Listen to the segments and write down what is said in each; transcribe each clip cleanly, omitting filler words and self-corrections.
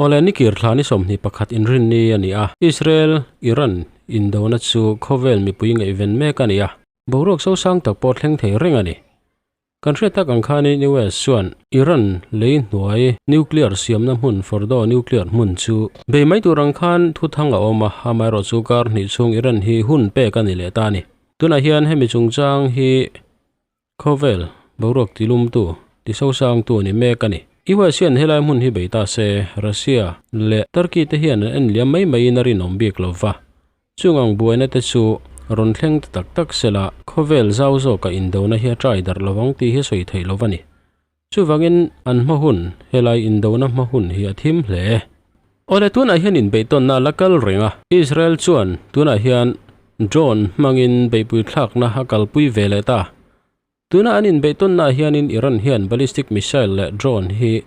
Awle nikir thla ni 21 inrinni a ni a, Israel, Iran indona chu khawvel mipui ngaihven mek a ni a, boruak sosang tak pawh thleng thei reng a ni. Kan hriat tak ang khanin US chuan Iran lei hnuai nuclear siamna hmun Fordow nuclear hmun chu bei mai tur ang khan thuthang a awm a, amaherawhchu kar hnih chhung Iran hi hun pek a ni leh ta a ni. Tunah hian hemi chungchang hi Khawvel boruak tilumtu, tisosangtu a ni mek a ni. US hian helai hmun hi bei ta se, Russia leh Turkey te hian an en liam mai maiin a rinawm bik lo va. Chung ang buaina te chu rawn thleng ta tak tak sela, khawvel zau zawka indona hi a trai darh lo ang tih hi sawi theih lo a ni. Chuvangin an hma hun, helai indona hma hun hi a thim hle. Awle tunah hian inbeihtawnna a la kal reng a, Israel chuan tunah hian drone hmangin beihpui thlakna a kalpui ve leh ta. Tuna an inbeihtawnnaah hianin Iran hian ballistic missile leh drone hi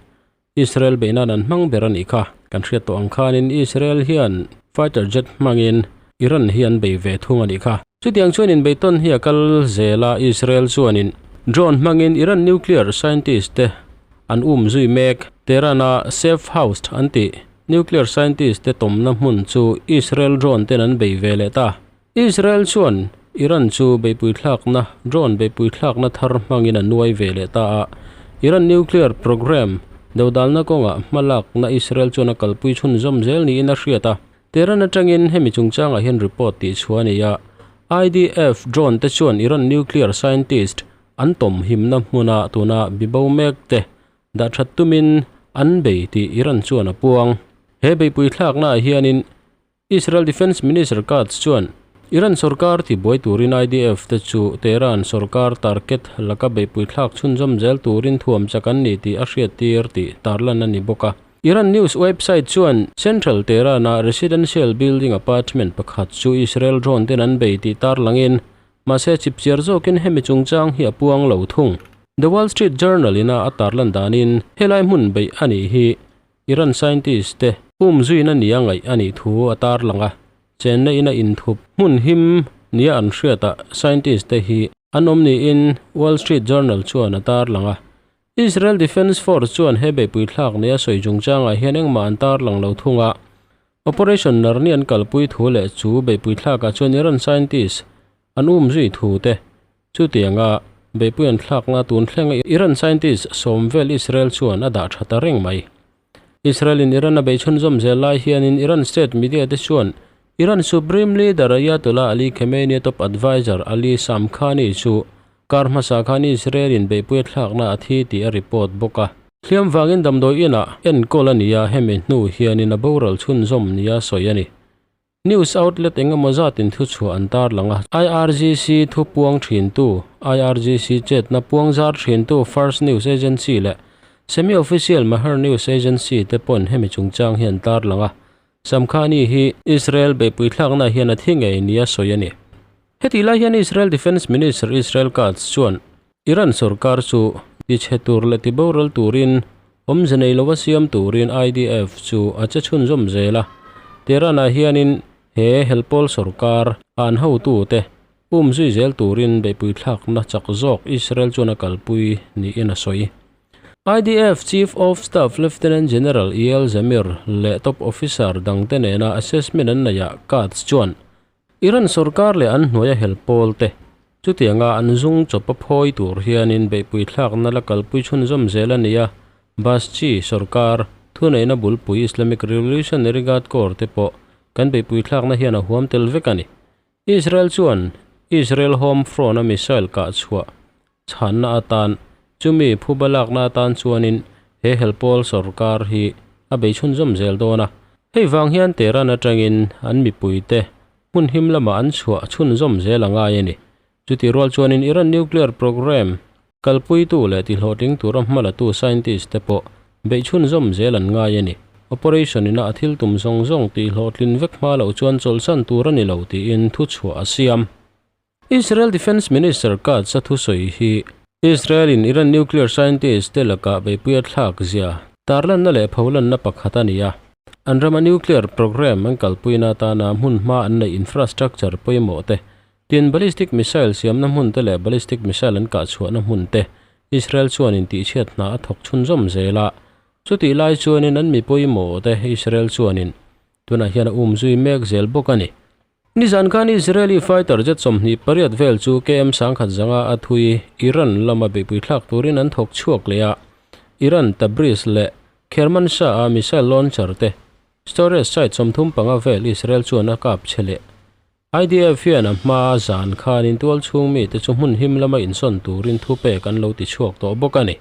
Israel beih nan an hmang ber a nih kha. Kan hriat tawh ang khanin Israel hian fighter jet hmangin Iran hi an bei ve thung a nih kha. Chutiang chuan inbeihtawn hi a kal zel a, Israel chuanin drone hmangin Iran nuclear scientist te an um zui mek. Tehran-a safe house an tih nuclear scientist te tawmna hmun chu Israel drone ten an bei ve leh ta. Israel chuan Iran chu beihpui thlakna drone beihpui thlakna thar hmangin a nuai ve leh ta a, Iran nuclear programme dodalna kawngah hmalakna Israel chuan a kalpui chhunzawm zel niin a hriat a. Tehran atangin hemi chungchangah hian report tih chhuah a ni a, IDF drone te chuan Iran nuclear scientist an tawm himna hmuna tuna bibo mek te dah that tumin an bei tih Iran chuan a puang. He beihpui thlaknaah hianin Israel Defence Minister Katz chuan Iran sorkar tibuai turin IDF te chu Tehran sorkar target laka beihpui thlak chhunzawm zel turin thuam chak an ni tih a hriattir tih tarlan a ni bawk a. Iran news website chuan Central Tehran-a residential building apartment pakhat chu Israel drone ten an bei tih tarlangin, mahse chipchiar zawkin hemi chungchang hi a puang lo thung. The Wall Street Journal ina a tarlan danin helai hmun beih a nih hi Iran scientist te um zuina nia ngaih a nih thu a tarlang a, chenna ina inthup hmun him nia an hriatah scientist te hi an awm niin Wall Street Journal chuan a tarlang a. Israel Defence Force chuan he beihpui thlak nia sawi chungchangah hian engmah an tarlang lo thung a, Operation Narni an kalpui thu leh chu beihpui thlakah chuan Iran scientist an um zui thu te Chutianga beihpui an thlakna tun thlenga Iran scientist sawm vel Israel chuan a dah tha ta reng mai. Israel in Iran a beih chhunzawm zel lai hianin Iran state media te chuan Iran Supreme Leader Ayatollah Ali Khamenei top adviser Ali Shamkhani chu kar hmasa khan Israel in beihpui a thlakna a thi tih a report bawk a. Hliam vangin damdawi inah enkawl a ni a, hemi hnu hianin a boral chhunzawm nia sawi a ni. News outlet eng emaw zatin thuchhuah an tarlang a, IRGC thu puang thintu, IRGC chetna puang zar thintu Fars News Agency leh semi-official Mehr News Agency te pawn hemi chungchang hi an tarlang a, Shamkhani hi Israel beihpui thlakna hian a thi ngei nia sawi a ni. Hetih lai hian Israel Defence Minister Israel Katz chuan Iran sorkar chu tichhe tur leh tiboral turin Awmze nei lova siam turin IDF chu a che chhunzawm zel a, Tehran-ah hianin he helpawl sorkar an hotute um zui zel turin beihpui thlakna chak zawk Israel chuan a kalpui niin a sawi. IDF Chief of Staff Lieutenant General Eyal Zamir leh top officer dangte nena assessment an neihah Katz chuan Iran sorkar leh an hnuaia hel pawl te chutianga an zung chawp a phawi tur hianin beihpui thlakna la kalpui chhunzawm zel a ni a, Baschi sorkar thuneihna bulpui Islamic Revolutionary Guard Corps te pawh kan beihpui thlakna hian a huam tel vek a ni. Israel chuan Israel Home Front a missile kah chhuah chhanna atan chumi phuba lakna atan chuanin he helpawl sorkar hi a bei chhunzawm zel dawn a. Hei vang hian Tehran atangin an mipuite hmun him lamah an chhuah chhunzawm zel a ngai a ni. Chutih rual chuanin Iran nuclear programme kalpuitu leh tihlawhtling tura hmalatu scientist te pawh beih chhunzawm zel an ngai a ni. Operation ina a thil tum zawng zawng tihhlawhtlin vek hma loh chuan chawlhsan tur a ni lo tiin thuchhuah a siam. Israel Defence Minister Katz a thusawi hi Israel in Iran nuclear scientist te lakah beihpui a thlak zia tarlanna leh pholanna pakhat a ni a. An rama nuclear programme an kalpuina atana hmun hma an neih infrastructure pawimawh te, tin ballistic missile siamna hmun te leh ballistic missile an kahchhuahna hmun te Israel chuan intihchhiat hna a thawk chhunzawm zel a. Chutih lai chuanin an mi pawimawh te Israel chuanin tunah hian a umzui mek zel bawk a ni. Nizan khan Israeli fighter jet 28 vel chu KM 10,000 zanga a thui Iran lama beihpui thlak turin an thawk chhuak leh a. Iran Tabriz leh Kermanshah a missile launcher te storage site 35 vel Israel chuan a kap che leh. IDF hian a hma zan khanin tual chhung mite chu hmun him lama insawn turin thu pek an lo ti chhuak tawh bawk a ni.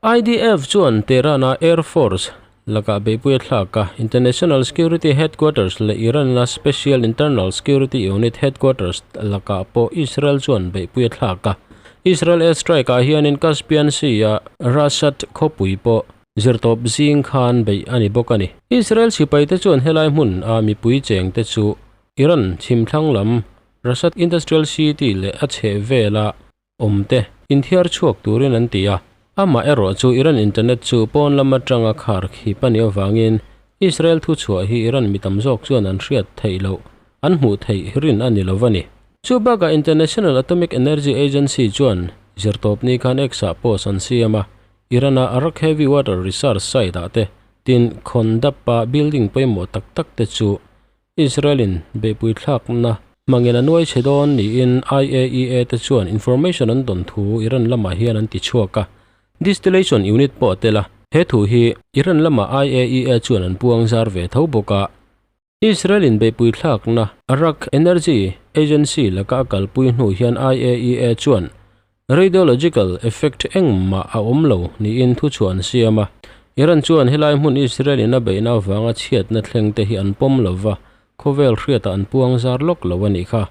IDF chuan Tehran-a Air Force lakah beihpui a thlak a, International Security Headquarters leh Iran-a Special Internal Security Unit Headquarters lakah pawh Israel chuan beihpui a thlak a. Israel air strike-ah hianin Caspian Sea-a Rasht khawpui pawh zirtawp zing khan beih a ni bawk a ni. Israel sipaite chuan helai hmun a mipui chengte chu Iran chhimthlang lam Rasht Industrial City leh a chhehvela awmte inthiar chhuak turin an ti a. Amah erawh chu Iran internet chu pawn lam atanga khar khip a nih avangin Israel thuchhuah hi Iran mi tam zawk chuan an hriat theih loh, an hmuh theih rin a ni lo a ni. Chu bakah International Atomic Energy Agency chuan zirtawpni khan X-ah post an siam a, Iran-a Arak Heavy Water Research Site-ah te tin Khondap-a building pawimawh tak tak te chu Israel-in beihpui thlakna hmangin a nuai chhe dawn niin IAEA te chuan information an dawn thu Iran lamah hian an ti chhuak a. Distillation unit pawh a tel a, he thu hi Iran lamah IAEA chuan an puang zar ve tho bawk a. Israel-in beihpui thlakna Arak Energy Agency laka a kalpui hnu hian IAEA chuan Radiological effect engmah a awm lo niin thuchhuah an siam a. Iran chuan helai hmun Israel in a beihna avanga chhiatna thleng te hi an pawm lo va, khawvel hriatah an puang zar lawk lo a nih kha.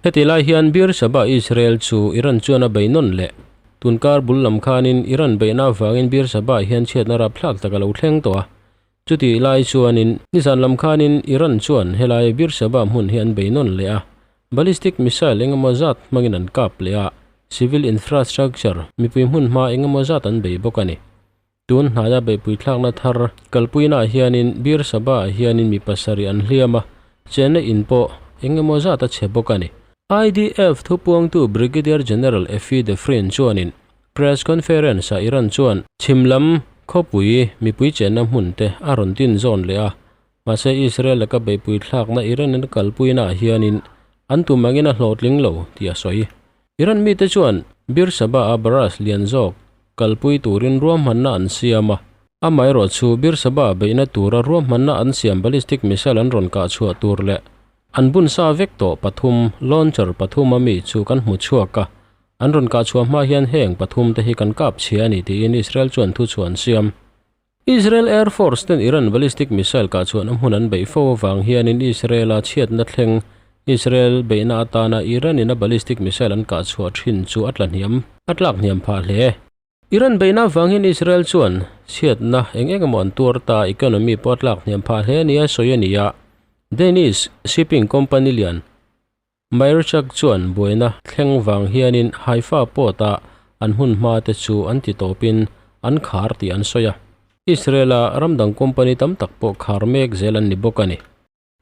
Heti lai hian Bir Saba Israel chu Iran chuan a bei nawn leh. Tunkar bul lam khanin Iran beihna avangin Bir Saba hian chhiatna rapthlak tak a lo thleng tawh a. Chutih lai chuanin nizan lam khanin Iran chuan helai Bir Saba hmun hi an bei nawn leh a, ballistic missile engemaw zat hmangin an kap leh a, civil infrastructure mipui hmun hma engemaw zat an bei bawk a ni. Tun hnaia beihpui thlakna thar kalpuinaah hianin Bir Saba-ah hianin mi pasarih an hliam a, chenna in pawh engemaw zat a chhe bawk a ni. IDF thupuangtu Brigadier General Effie Defrin chuanin Press conference-ah Iran chuan chhim lam khawpui mipui chenna hmun te a rawn tin zawn leh a, mahse Israel laka beihpui thlakna Iran-in a kalpuinaah hianin an tum angin a hlawhtling lo tih a sawi. Iran mite chuan Bir Saba-a barrage lian zawk kalpui turin ruahmanna an siam a, amaherawh chu Bir Saba beihna tura ruahmanna an siam ballistic missile an rawn kah chhuah tur leh an bun sa vek tawh pathum launcher pathum a mi chu kan hmu chhuak a, An rawn kah chhuah hma hian heng pathum te hi kan kap chhia a ni tiin Israel chuan thu chhuah an siam. Israel Air Force ten Iran ballistic missile kah chhuahna hmun an beih fo avang hianin Israel-a chhiatna thleng Israel beihna atana Iran-in a ballistic missile an kah chhuah thin chu a tla hniam a tlak hniam phah hle. Iran beihna avang hian Israel chuan chhiatna eng eng emaw an tuar ta economy pawh a tlak hniam phah hle nia sawi a ni a. Danish shipping company lian Mairchak chuan buaina thleng vang hianin Haifa port-a an hmun hma te chu an ti tawpin an khar tih an sawi a. Israel-a ramdang company tam tak pawh khar mek zel an ni bawk a ni.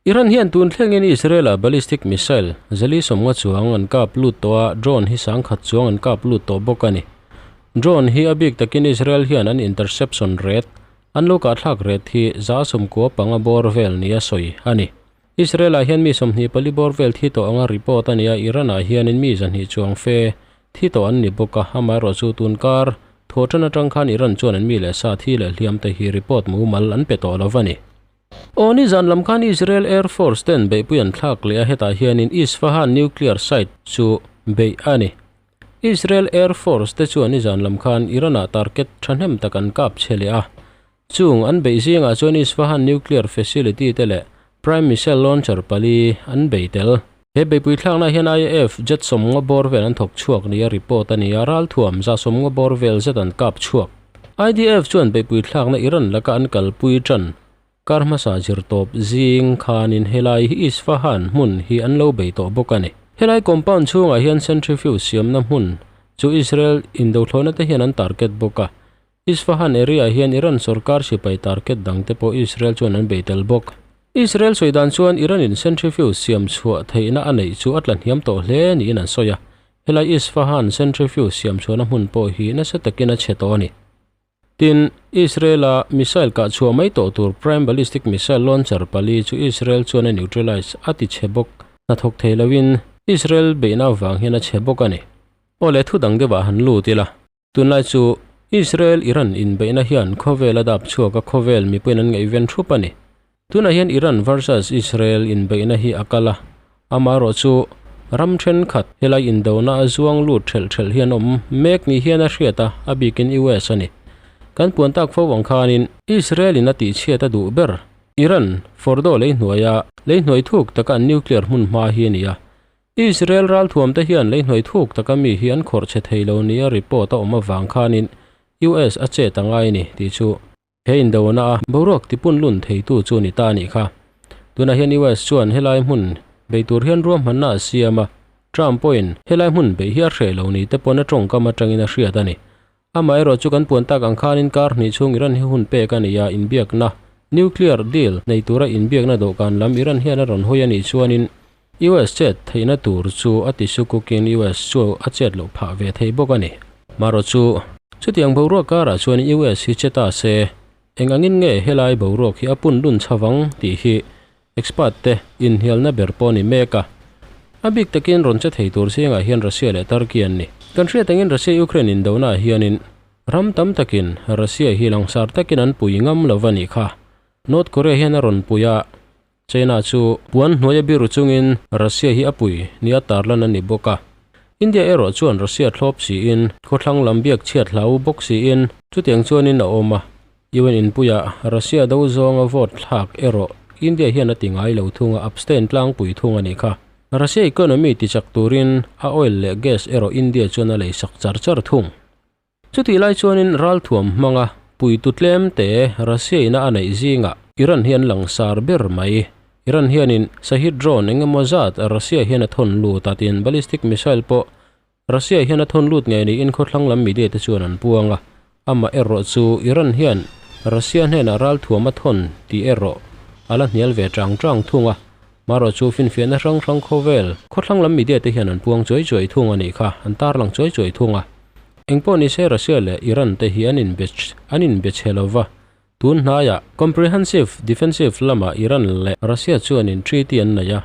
Iran hian tun thlengin Israel-a ballistic missile 150 chuang an kap lut tawh a, drone hi 10,000 chuang an kap lut tawh bawk a ni. Drone hi a bik takin Israel hian an interception rate, an lo kahthlak rate hi 95 bawr vel nia sawi a ni. Israel-ah hian mi 24 bawr vel thi tawh anga report a ni a, Iran-ah hianin mi 200 chuang fe thi tawh an ni bawk a, amaherawh chu tunkar thawhṭan aṭang khan Iran chuan an mi leh sa thi leh hliam te hi report mumal an pe tawh lo a ni. Aw nizan lam khan Israel Air Force ten beihpui an thlak leh a, hetah hianin Isfahan nuclear site chu beih a ni. Israel Air Force te chuan nizan lam khan Iran-ah target ṭhahnem tak an kap chhe leh a, Chung an beih zingah chuan Isfahan nuclear facility te leh Prime missile launcher pali an bei tel. He beihpui thlakna hian IAF jet 50 bawr vel an thawk chhuak nia report a ni a, ralthuam 150 bawr vel zet an kap chhuak. IDF chuan beihpui thlakna Iran laka an kalpui tan kar hmasa zir tawp zing khanin helai hi Isfahan hmun hi an lo bei tawh bawk a ni. Helai compound chhungah hian centrifuge siamna hmun chu Israel indothlawhna te hian an target bawk a. Isfahan area hian Iran sorkar sipai target dang te pawh Israel chuan an bei tel bawk. Israel sawi dan chuan Iran-in centrifuge siam chhuah theihna a neih chu a tla hniam tawh hle niin an sawi a. Helai Isfahan centrifuge siam chhuahna hmun pawh hi nasa takin a chhe tawh a ni. Tin, Israel-a missile kah chhuah mai tawh tur Prime Ballistic Missile Launcher pali chu Israel chuan a neutralize a ti chhe bawk. Hnathawk thei loin Israel beihna avang hian a chhe bawk a ni. Aw le thu dang deuhah han lut ila. Tunlai chu Israel-Iran inbeihna hian khawvel a dap chhuak a, khawvel mipuiin an ngaihven thup a ni. Tunah hian Iran versus Israel inbeihna hi a kal a, amaherawh chu ram thenkhat helai indona a zuang lut thelh thelh hi an awm mek ni hian a hriat a, a bikin US a ni. Kan puan tak fo ang khanin Israel in a tihchhiat a duh ber Iran Fordo lei hnuaia lei hnuai thuk taka an nuclear hmun hma hi a ni a. Israel ralthuamte hian lei hnuai thuk taka mi hi an khawrh chhe thei lo nia report a awm avang khanin US a chet a ngai a ni tih chu He indona a boruak tipun lun theitu chu ni ta a nih kha. Tunah hian US chuan helai hmun bei tur hian ruahmanna a siam a, Trump pawhin helai hmun beih hi a hreh lo ni te pawn a tawngkam atangin a hriat a ni. Amaherawh chu kan puan tak ang khanin kar hnih chhung Iran hi hun pek a ni a, inbiakna, nuclear deal, nei tura inbiakna dawhkan lam Iran hian a rawn hawi a nih chuanin US chet theihna tur chu a ti sukukin US chu a chet loh phah ve thei bawk a ni. Marawh chu, chutiang boruak karah chuan US hi che ta se, eng angin nge helai boruak hi a pun lun chhavang tih hi expert te inhnialna ber pawh a ni mek a. A bik takin rawn che thei tur zingah hian Russia leh Turkey an ni. Kan hriat angin Russia-Ukraine indonaah hianin ram tam takin Russia hi langsar takin an pui ngam lo va nih kha. North Korea hian a rawn pui a, China chu puan hnuaia biru chungin Russia hi a pui nia tarlan a ni bawk a. India erawh chuan Russia thlawp siin khawthlang lam biak chhiat hlau bawk siin chutiang chuanin a awm a. UN inpuiah Russia do zawnga vote thlak erawh India hian a ti ngai lo thung a, abstain tlangpui thung a nih kha. Russia economy tichak turin a oil leh gas erawh India chuan a leisak char char thung. Chutih lai chuanin ralthuam hmanga puitu tlem te Russia ina a neih zingah Iran hi an langsar ber mai. Iran hianin Shahed drone eng emaw zat Russia hian a thawn lut a tiin ballistic missile pawh Russia hian a thawn lut ngei niin khawthlang lam media te chuan an puang a. Amah erawh chu Iran hian Russia hnenah ralthuam a thawn tih erawh a la hnial ve chang chang thung a. Marawh chu finfiahna hrang hrang khawvel khawthlang lam media te hian an puang chuai chuai thung a nih kha, an tarlang chuai chuai thung a. Engpawh ni se Russia leh Iran te hi an inbe an inbe chhe lo va, tun hnaiah Comprehensive Defensive lamah Iran leh Russia chuanin treaty an nei a,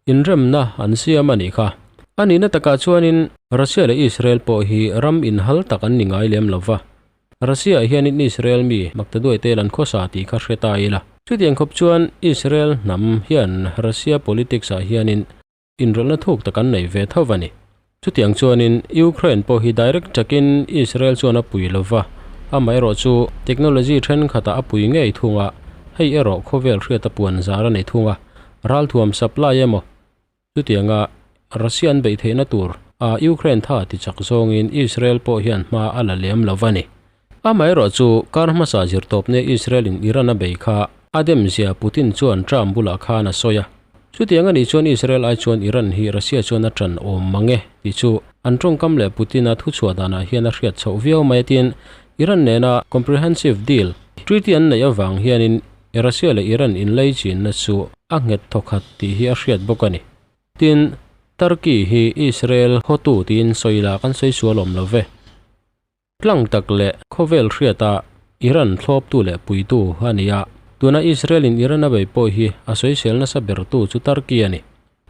inremna an siam a nih kha. A nihna takah chuanin Russia leh Israel pawh hi ram inhal tak an ni ngai lem lo va, Russia hianin Israel mi maktaduai tel an khawsa tih kha hre ta ila. Chutiang khawp chuan Israel hnam hian Russia politics ah hianin Inrawlhna thuk tak an nei ve tho a ni. Chutiang chuanin Ukraine pawh hi direct takin Israel chuan a pui lo va, amaherawh chu technology thenkhatah a pui ngei thung a, hei erawh khawvel hriata puan zar a ni thung a, ralthuam supply emaw chutianga Russia an beih theihna tur a Ukraine tha ti chak zawngin Israel pawh hian hma a la lem lo va ni. Amaherawh chu kar hmasa zirtawpne Israel-in Iran a bei kha a demzia Putin chuan Trump bulah khan a sawi a. Chutiang a nih chuan Israel ai chuan Iran hi Russia chuan a ṭan awm mang e tih chu an ṭawngkam leh Putin-a thuchhuah danah hian a hriat chhoh viau mai a tiin Iran nena comprehensive deal treaty an neih avang hianin Russia leh Iran inlei chinna chu a nghet thawkhat tih hi a hriat bawk a ni. Tin, Turkey hi Israel hotu tiin sawi lah kan sawi sual awm lo ve. Tlang tak leh khawvel hriata Iran thlawptu leh puitu a ni a, tuna Israel-in Iran a bei pawh hi a sawisel nasa bertu chu Turkey a ni.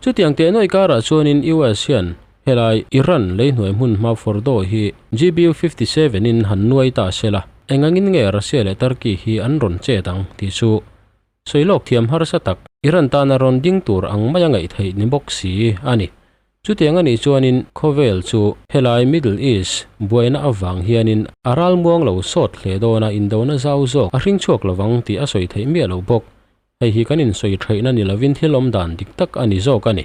Chutiang teh nuaih karah chuanin US hian helai Iran lei hnuai hmun hma Fordow hi GBU 57 in han nuai ta se la, engangin nge Russia leh Turkey hi an rawn chet ang tih chu Sawi lawk thiam harsa tak, Iran tana rawn ding tur ang maia ngaih theih ni bawk si a ni. Chutiang a nih chuanin khawvel chu helai Middle East buaina avang hianin a ral muang lo sawt hle dawn a, indona zau zawk a hring chhuak lovang tih a sawi theih miah lo bawk. Hei hi kan insawi theihna ni lovin thil awm dan dik tak a ni zawk a ni.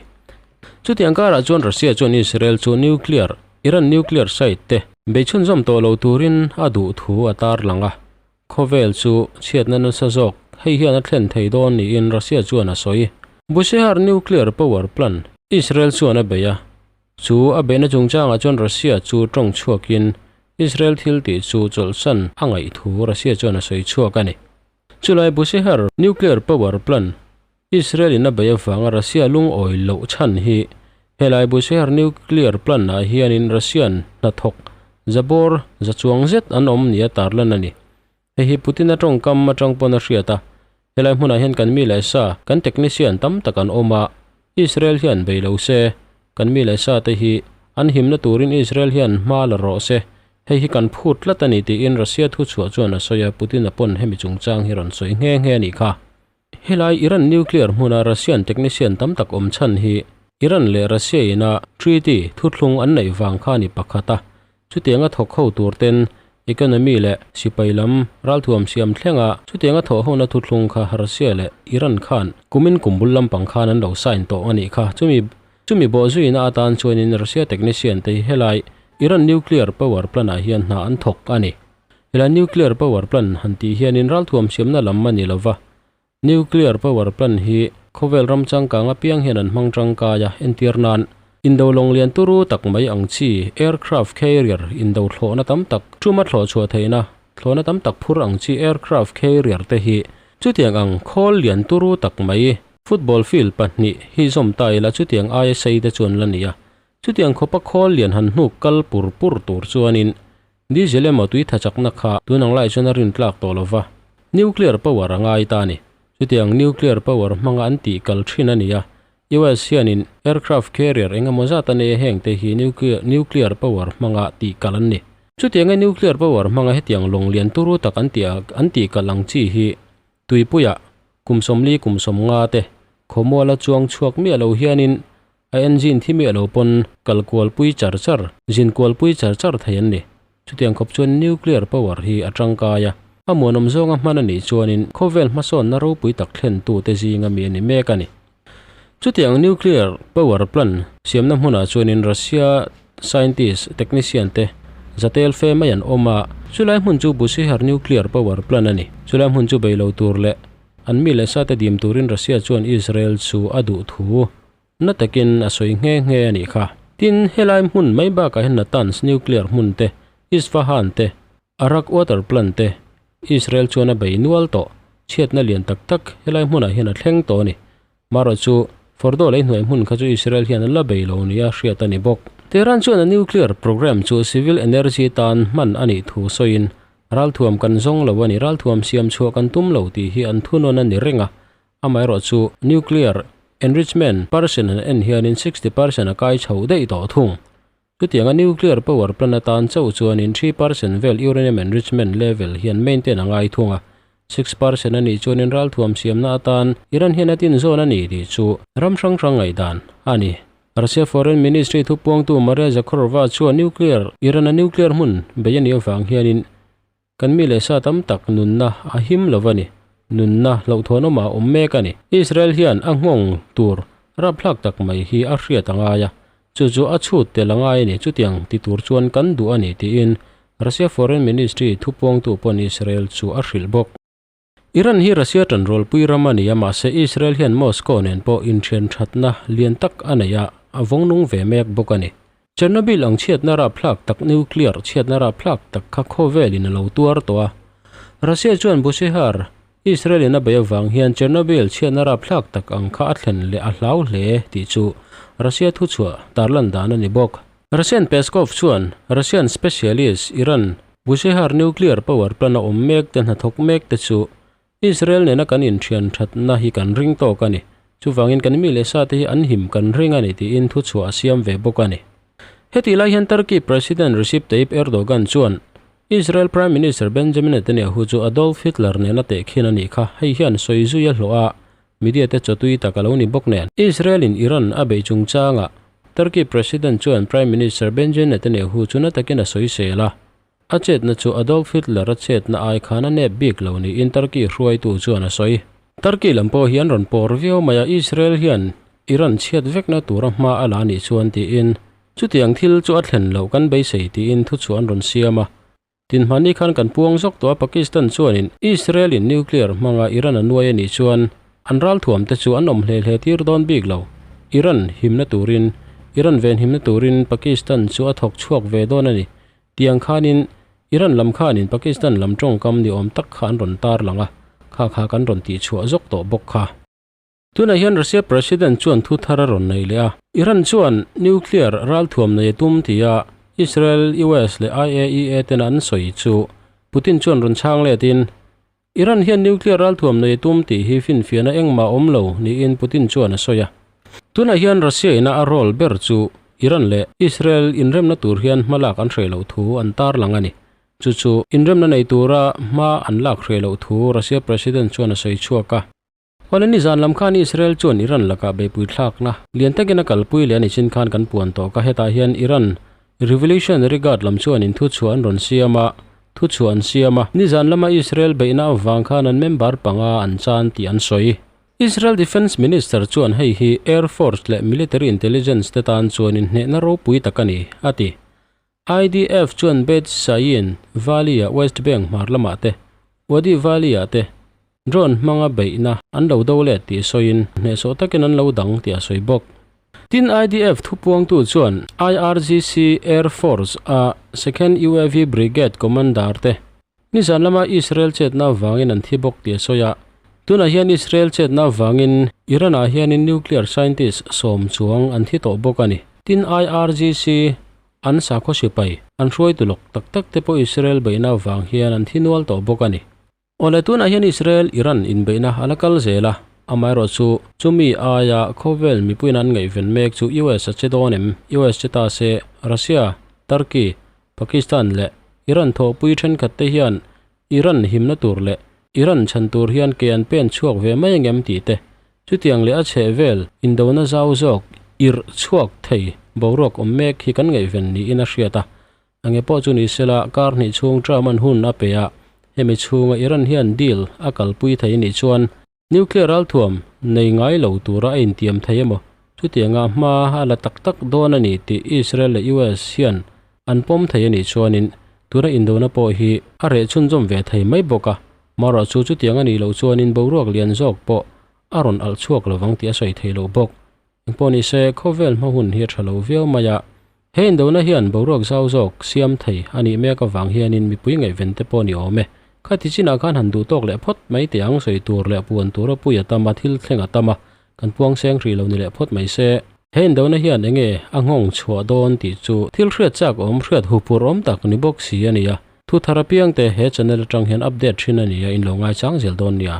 Chutiang karah chuan Russia chuan Israel chu nuclear, Iran nuclear site te beichhunzawm tawh lo turin a duh thu a tarlang a. Khawvel chu chhiatna nasa zawk hei hian a thlen thei dawn niin Russia chuan a sawi. Bushehr nuclear power plant Israel chuan a bei a, chu a beihna chungchangah chuan Russia chu tawng chhuakin Israel thil tih chu chawlhsan a ngaih thu Russia chuan a sawi chhuak a ni. Chulai Bushehr nuclear power plant Israel in a bei avanga Russia lungawi loh chhan hi helai Bushehr nuclear plant ah hianin Russian hnathawk zabawr za chuang zet an awm nia tarlan a ni. Hei hi Putin-a tawngkam atang pawn a hriat a, helai hmunah hian kan mi leh sa, kan technician tam tak an awm a, Israel hian bei lo se, kan mi leh sa te hi an himna turin Israel hian hma la rawh se, hei hi kan phut tlat a ni tiin Russia thuchhuah chuan a sawi a, Putin-a pawn hemi chungchang hi rawn sawi nghe nghe a nih kha. Helai Iran nuclear hmuna Russian technician tam tak awm chhan hi Iran leh Russia ina treaty thuthlung an neih vang kha a ni pakhat a, chutianga thawk ho tur ten economy leh sipai lam ralthuam siam thlenga chutianga thawh hona thuthlung kha Russia leh Iran khan kumin kum bul lampang khan an lo sign tawh a nih kha. Chumi chumi bawhzuina atan chuanin Russia technician te hi helai Iran nuclear power plant ah hian hna an thawk a ni. Helai nuclear power plant han tih hianin ralthuam siamna lam a ni lova, Nuclear power plant hi khawvel ram changkang apiang hian an hmang tangkai a, entir nan indo lawng lian turu tak mai ang chi aircraft carrier indo thlawhna tam tak tuma thlawh chhuah theihna thlawhna tam tak phur ang chi aircraft carrier te hi chutiang ang khawl lian turu tak mai football field pahnih hi zawm ta ila chutiang aia sei te chuan la ni a, chutiang khawpa khawl lian han hnuk kal pur pur tur chuanin Diesel emaw tui tha chakna kha tun ang lai chuan a rin tlak tawh lo va, nuclear power a ngai ta a ni. Chutiang nuclear power hmanga an tih kal thin a ni a, US hianin aircraft carrier eng emaw zat a nei a heng te hi nuclear power hmanga tih kal an ni. Chutianga nuclear power hmanga hetiang lawng lian turu tak an tih an tih kal ang chi hi tuipuiah kum sawmli kum sawmnga te khawmuala chuang chhuak miah lo hianin A engine thi miah lo pawn kal kual pui char char, zin kual pui char char thei an ni. Chutiang khawp chuan nuclear power hi a tangkai a, a muanawm zawnga hman a nih chuanin khawvel hmasawnna ropui tak thlentu te zinga mi a ni mek a ni. Chutiang nuclear power plant siamna hmunah chuanin Russia scientist, technician te zatel fe mai an awm a, chulai hmun chu Bushehr nuclear power plant a ni. Chulai hmun chu bei lo tur leh an mi leh sate dim turin Russia chuan Israel chu a duh thu Na takin a sawi nghe nghe a nih kha. Tin, helai hmun mai bakah hian Natanz nuclear hmun te, Isfahan te, Arak water plant te Israel chuan a bei nual tawh. Chhiatna lian tak tak helai hmunah hian a thleng tawh a ni. Marawh chu Fordo lei hnuai hmun kha chu Israel hian a la bei lo nia hriat a ni bawk. Tehran chuan a nuclear program chu civil energy tan hman a nih thu sawiin, Ralthuam kan zawng lo a ni, ralthuam siam chhuah kan tum lo tih hi an thunawn a ni reng a. Amaherawhchu, nuclear enrichment percent han en hianin 60% a kai chho daih tawh thung. Chutianga nuclear power plant atan chauh chuanin 3% vel uranium enrichment level hian maintain a ngai thung a, 6% a nih chuanin ralthuam siamna atan Iran hian a tinzawn a ni tih chu ram hrang hrang ngaihdan a ni. Russia Foreign Ministry thupuangtu Maria Zakharova chuan nuclear Iran-a nuclear hmun bei a nih avang hianin Kan mi leh sa tam tak nunna a him lo a ni. Nunna hlauhthawnawmah a awm mek a ni. Israel hian a nghawng tur rapthlak tak mai hi a hriat a ngai a, chu chu a chhut tel a ngai a ni. Chutiang ti tur chuan kan duh a ni tiin Russia Foreign Ministry thupuangtu pawn Israel chu a hrilh bawk. Iran hi Russia tanrualpui ram a ni a, mahse Israel hian Moscow nen pawh inthian thatna lian tak a nei a, a vawng nung ve mek bawk a ni. Chernobyl ang chhiatna rapthlak tak nuclear chhiatna rapthlak tak kha khawvelin a lo tuar tawh a. Russia chuan Bushehr, Israel in a bei avang hian Chernobyl chhiatna rapthlak tak ang kha a thlen leh a hlau hle tih chu Russia thuchhuah tarlan dan a ni bawk. Russian Peskov chuan Russian specialist Iran Bushehr nuclear power plant a awm mek te hnathawk mek te chu Israel nena kan inthian thatna hi kan ring tawk a ni. Chuvangin kan mi leh sa te hi an him kan ring a ni tiin thuchhuah a siam ve bawk a ni. Hetih lai hian Turkey President Recep Tayyip Erdogan chuan Israel Prime Minister Benjamin Netanyahu chu Adolf Hitler nena tehkhin a nih kha hei hian sawi zui a hlawh a, Media te chawtui tak a lo ni bawk nen. Israel in Iran a beih chungchangah Turkey President chuan Prime Minister Benjamin Netanyahu chu na takin a sawisel a. A chetna chu Adolf Hitler a chetna ai khan a nep bik lo niin Turkey hruaitu chuan a sawi. Turkey lam pawh hi an rawn pawr viau mai a, Israel hian Iran chhiat vekna tura hma a la nih chuan tiin chutiang thil chu a thlen loh kan beisei tiin thuchhuah an rawn siam a. Tinhmahni khan kan puang zawk tawh a, Pakistan chuanin Israel-in nuclear hmanga Iran a nuai a nih chuan an ralthuam te chu an awm hle hle tir dawn bik lo. Iran himna turin Iran venhimna turin Pakistan chu a thawk chhuak ve dawn a ni. Tiang khanin Iran lam khanin Pakistan lam tawngkam ni awm tak kha an rawn tarlang a, kha kha kan rawn tihchhuah zawk tawh bawk kha. Tunah hian Russia President chuan thu thar a rawn nei leh a. Iran chuan nuclear ralthuam nei a tum tia Israel, US leh IAEA ten an sawi chu Putin chuan rawn chhang letin, Iran hian nuclear ralthuam nei a tum tih hi finfiahna engmah a awm lo niin Putin chuan a sawi a. Tunah hian Russia ina a role ber chu Iran leh Israel inremna tur hian hmalak an hreh loh thu an tarlang a ni. Chu chu inremna nei tura hma an lak hreh loh thu Russia President chuan a sawi chhuak a. Awle nizan lam khan Israel chuan Iran lakah beihpui thlakna lian takin a kalpui leh a ni chin khan kan puan tawh ka hetah hian Iran Revolutionary Guard lam chuan in thuchhuah an rawn siam a, thuchhuah an siam a, nizan lama Israel beihna avang khan an member panga an chan tih an sawi. Israel Defence Minister chuan hei hi Air Force leh Military Intelligence te tan chuan inhnehna ropui tak a ni, a ti. IDF chuan Beit Sayin Valley-a West Bank hmar lamah te, Wadi Valley-ah te drone hmanga beihna an lo do let tih sawiin hnehsawh takin an lo dang tih a sawi bawk. Tin, IDF thupuangtu chuan IRGC Air Force-a Second UAV Brigade Commander te nizan lama Israel chetna avangin an thi bawk tih a sawi a. Tunah hian Israel chetna avangin Iran-ah hianin nuclear scientist sawm chuang an thi tawh bawk a ni. Tin, IRGC An sakhaw sipai, an hruaitu lawk tak tak te pawh Israel beihna avang hian an thi nual tawh bawk a ni. Awle tunah hian Israel, Iran inbeihna a la kal zel a, amaherawhchu chumi aia khawvel mipuiin an ngaihven mek chu US a che dawn em? US che ta se, Russia, Turkey, Pakistan leh Iran thawhpui thenkhat te hian Iran himna tur leh Iran chhan tur hian ke an pen chhuak ve mai angem tih te, chutiang leh a chheh vel indona zau zawk irh chhuak thei boruak awm mek hi kan ngaihven niin a hriat a. Ange pawh chu ni sela kar hnih chhung Trump an hun a pe a, hemi chhunga Iran hian deal a kalpui thei anih chuan Nuclear ralthuam nei ngai lo tura a intiam thei emaw? Chutianga hma a la tak tak dawn a ni tih Israel leh US hian an pawm thei a nih chuanin tuna indona pawh hi a reh chhunzawm ve thei mai bawk a. Marawh chu chutiang a nih loh chuanin boruak lian zawk pawh a rawn alh chhuak lovang tih a sawi thei lo bawk. Engpawh ni se, khawvel hma hun hi a tha lo viau mai a. He indona hian boruak zau zawk siam thei a nih mek avang hianin mipui ngaihven te pawh ni awm e. Khati chinah khan han duh tawk leh phawt mai teh ang sawi tur leh puan tura pui a tam a, thil thleng a tam a, kan puang seng hrih lo ni leh phawt mai se. He indona hian enge a nghawng chhuah dawn tih chu thil hriat chak awm hriat huphurh awm tak ni bawk si a ni a. Thu thar apiang te he channel atang hian update thin a ni a, in lo ngaichang zel dawn nia.